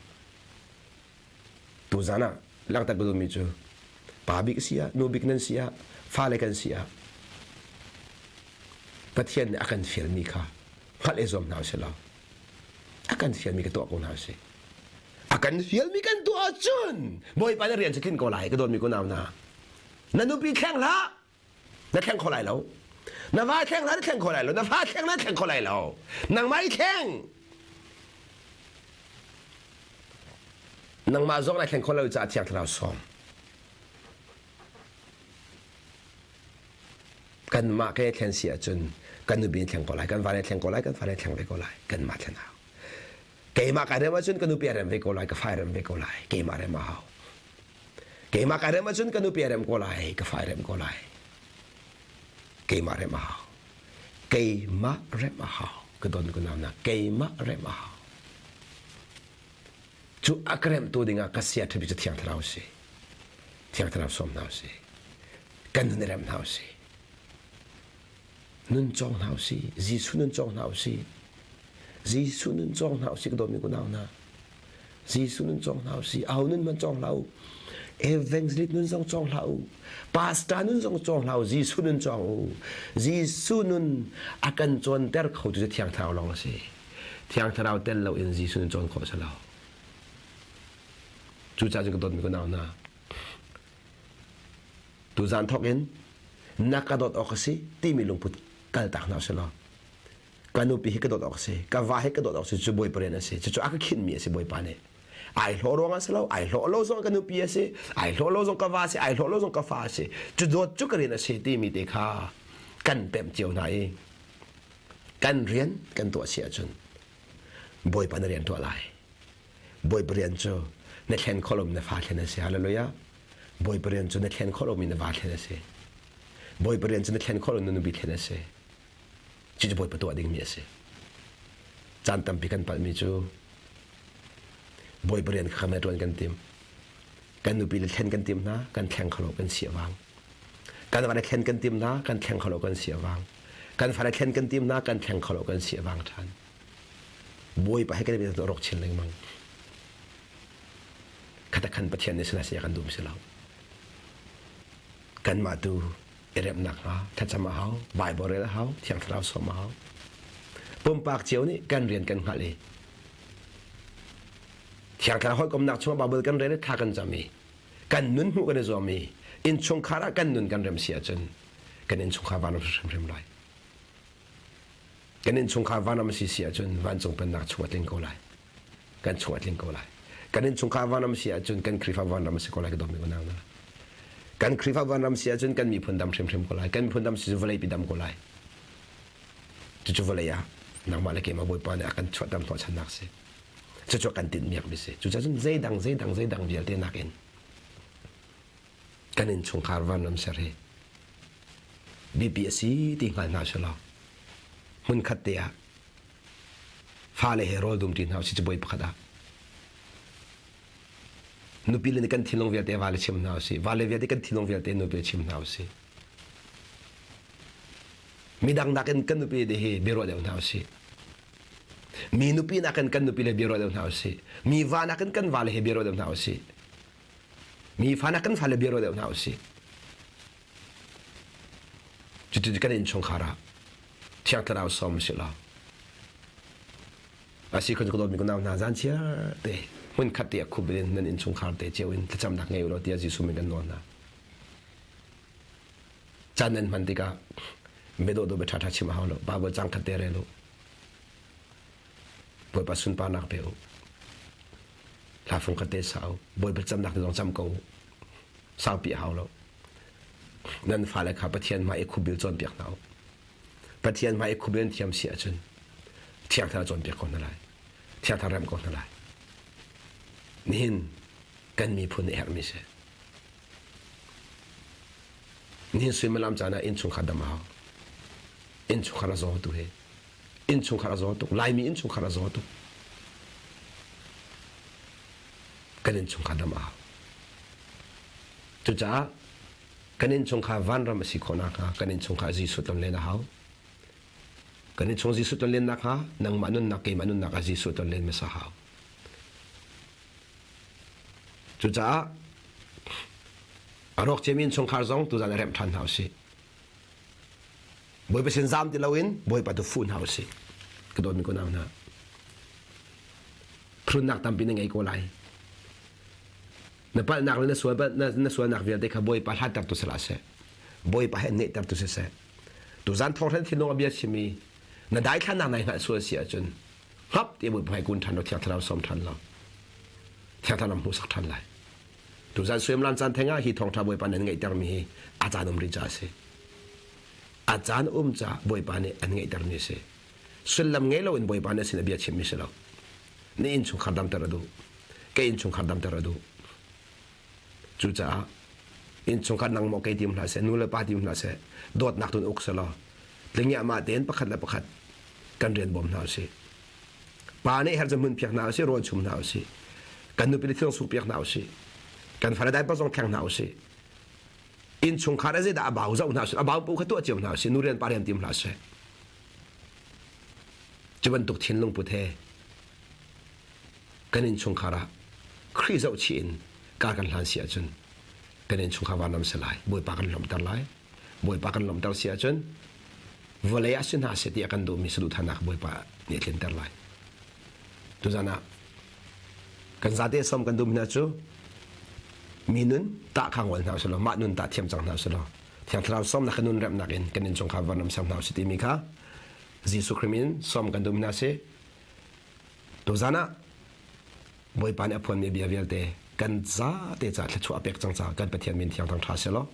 tuzan ah langhter ka duhmi cu pa bik si ah nu bik nan si ah fale kan si ah Pathian nih a kan fialmi kha hngalh i zuam hna usih law a kan fialmi ka tuah ko hna usih a kan fialmi kan tuah ahcun Bawipa na rian cu tlin ko lai ka dawtmi kunau hna na nupi thleng hlah na thleng kho lai lo na va thleng hlah na thleng kho lai lo na fa thleng na thleng kho lai lo nangmah i thleng nangmah zong na thleng kho lo caah thiang thlarau sawm kanmah ke thlen si ahcun kan nupi thleng ko lai kan va thleng ko lai kan fa thleng ve ko lai kanmah thlen hau keimah ka rem ahcun ka nupi a rem ve ko lai ka fa rem ve ko lai keimah rem a hau keimah ka rem ahcun ka nupi a rem ko lai ka fa rem ko lai keimah rem a hau keimah rem a hau ka don ko na keimah rem a hau cu a ka remtu dingah ka sia ṭhabi cu Thiang Thlarau si. Thiang Thlarau sawm hna usih. Kan nun i rem hna usih. Nun cawng hna usih. Jesuh nun cawng hna usih. Jesuh nun cawng hna usih ka dawtmi kunau hna. Jesuh nun cawng hna usih. Aho nun hmanh cawng hlah u. Evangelist nun zong cawng hlah u. Pastor nun zong cawng hlah u. Jesuh nun cawng u. Jesuh nun a kan cawnter kho tu cu Thiang Thlarau lawng a si. Thiang Thlarau tel loin Jesuh nih cawn khawh a si lo. Cucaah cun ka dawtmi ka nau hna, tuzaan thawk in na ka dawt awk a si timi lungput kaltak hna usih law ka nupi hi ka dawt awk a si, ka va hi ka dawt awk a si, cu Bawipa rian a si, cucu a ka khinhmi a si Bawipa nih. Ai hlawh ruang ah si lo, ai hlawh lo zong ka nupi a si, ai hlawh lo zong ka va a si, ai hlawh lo zong ka fa a si. Cu dawt cu ka rian a si timi te kha kan pemh cio hna i kan rian kan tuah si ahcun Bawipa na rian tuah lai. Bawipa rian cu na thlen khawh lomi na fa thlen a si. Hallelujah. Bawipa rian cu na thlen khawh lomi na va thlen a si. Bawipa rian cu na thlen khawh lomi na nupi thlen a si. Cucu Bawipa tuah dingmi a si. Caan tampi kan palhmi cu Bawipa rian kha kan ṭuan kan tim. Kan nupi le thlen kan tim hna, kan thleng kho lo, kan si a vang. Kan va le thlen kan tim hna, kan thleng kho lo, kan si a vang. Kan fale thlen kan tim hna, kan thleng kho lo, kan si a vang ṭhan. Bawipa he kan i rawk chin lengmang. Khata khan Pathian nih sila sia kan dum si lo. Kanmah tu i remnak hnga thlacam a hau, Bible rel a hau, Thiang Thlarau sawm a hau. Pumpak cio nih kan rian kan hngalh i Thiang Thlarau hawikomnak chungah Bible kan rel i thla kan cam i kan nun hmuh kan i zuam i innchungkhar ah kan nun kan rem si ahcun kan innchungkhar vanram hrimhrim lai. Kan innchungkhar vanram a si si ahcun vancung pennak chung a tling ko lai. Kan chung a tling ko lai. Kan innchungkhar vanram si ahcun kan Khrihfa vanram a si ko lai ka dawtmi unau hna. Kan Khrihfa vanram si ahcun kan miphun dam hrimhrim ko lai. Kan miphun dam si cu vawleipi dam ko lai. Cucu vawlei ah nangmah le keimah Bawipa nih a kan chuahter hnawhchannak si. Cucu kan tinhmiak mi si. Cucaah cun zeidang zeidang zeidang vialte nakin kan innchungkhar vanram ser hi biapi a si ti hngal hna usih law hmunkhat te ah fale he rawl dum ṭi hna usih cabuai pakhat ah nupi le nih kan thinlung vialte vale chim hna usih vale vialte kan thinlung vialte nupi chim hna usih midang nakin kan nupi te hi biaruah deuh hna usih mi nupi nakin kan nupi le biaruah deuh hna usih mi va nakin kan vale he biaruah deuh hna usih Mi fa nak kan fale bia ruah deuh hna usih. Cuti kan innchungkhar ah Thiang Thlarau sawm si law asi khun ka dawtmi ka nau hna zan chiar te hmun khat te a khup in nan innchungkhar te cio in thlacamnak ngei u law tiah Jesuh min kan nawl hna. Caan nan hman tikah biadawh dawh bia ṭha ṭha chim a hau lo. Bible cang khat te rel u. Bawipa sunparnak pe u. Hla fung khat te sa u. Bawipa camnak te zong cam ko u. Saupi a hau lo. Nan fale kha Pathian hmai i khubil cawnpiak hna u. Pathian hmai i khubil an thiam si ahcun Thiang Thlarau cawnpiak ko hna lai. Thiang Thlarau remh ko hna lai. Nihin kan miphun nih herhmi si. Nihin suimilam caan ah innchungkhar dam a hau. Innchungkhar a zaw tu hi innchungkhar a zaw tuk laimi innchungkhar a zaw tuk kan innchungkhar dam a hau. Cucaah kan innchungkhar vanram a si khawh nakhnga kan innchungkhar Jesuh tlonlen a hau. Kan innchung Jesuh tlonlen nakhnga nangmah nunnak keimah nunnak ah Jesuh tlonlen hmasa hau. Cucaah a rawk ciami innchungkhar zong tuzan a remh ṭhan hna usih. Bawipa sin zaam ti loin Bawipa tu fuh hna usih. Ka dawtmi ko nau hna. Phrunnak tampi na ngei ko lai. Na palhnak le na sual na sualnak vialte kha Bawipa hlattertu si hlah seh. Bawipa he nehtertu si seh. Tuzan thawngthan thinlung a bia chimi na daithlannak nai hngalh sual si ahcun hngap ti Bawipa hmai kun ṭhan lo Thiang Thlarau sawm ṭhan lo. Thiang Thlarau hmuhsak ṭhan lai. Tuzan suimlam caan theng ah hi thawngṭha Bawipa nan ngeihtermi hi a caan um rih ca a si. A caan um ca Bawipa nih an ngeihtermi a si. Sullam ngei loin Bawipa nih a sin a bia chimmi si lo. Na innchungkhar damter a duh. Ka innchungkhar damter a duh. Cucaah innchungkhar nang maw kei tim hlah seh, nu le pa tim hlah seh, dawtnak tun uk selaw tlingiahmah tein pakhat le pakhat kan rian bawm hna usih. Pa nih hercun hmun piak hna usih, rawl chum hna usih. Kan nupi le thil suk piak hna usih. Kan fale daipa zong thleng hna usih. Innchungkhar a zeidah a bau zoh hna usih. A bau paoh kha tuah cio hna usih. Nu rian pa rian tim hlah seh. Cu bantuk thinlung put he kan innchungkhar ah Khrih zohchih in kar kan hlan si ahcun kan innchungkhar vanram si lai. Bawipa kan lawmhter lai. Bawipa kan lawmhter si ahcun vawlei ah si hna seh ti a kan duhmi saduhthahnak Bawipa nih a tlinter lai. Tuzan ah kan zate som kan duhmi hna cu mi nun tah kha ngol hna usih law mah nun tah thiam cang hna usih law Thiang Thlarau sawmnak kan nun remnak in kan innchungkhar vanram ser hna usih timi kha Jesuh Khrih min sawm kan duhmi hna si. Tuzan ah Bawipa nih a phuanmi bia vialte kan zate ca thluachuah a pek cang caah kan Pathian min thiang thang ṭha selaw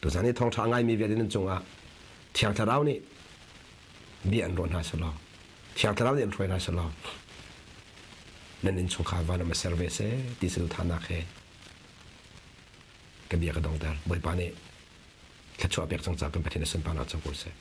tuzan i thawngṭha a ngaimi vialte nan cungah Thiang Thlarau nih bia an ruah hna selaw Thiang Thlarau nih an hruai hna selaw nan innchungkhar vanram a ser ve seh ti saduhthahnak he ka bia ka dongter Bawipa nih thluachuah pek cang caah kan Pathian a sunparnak cang ko seh.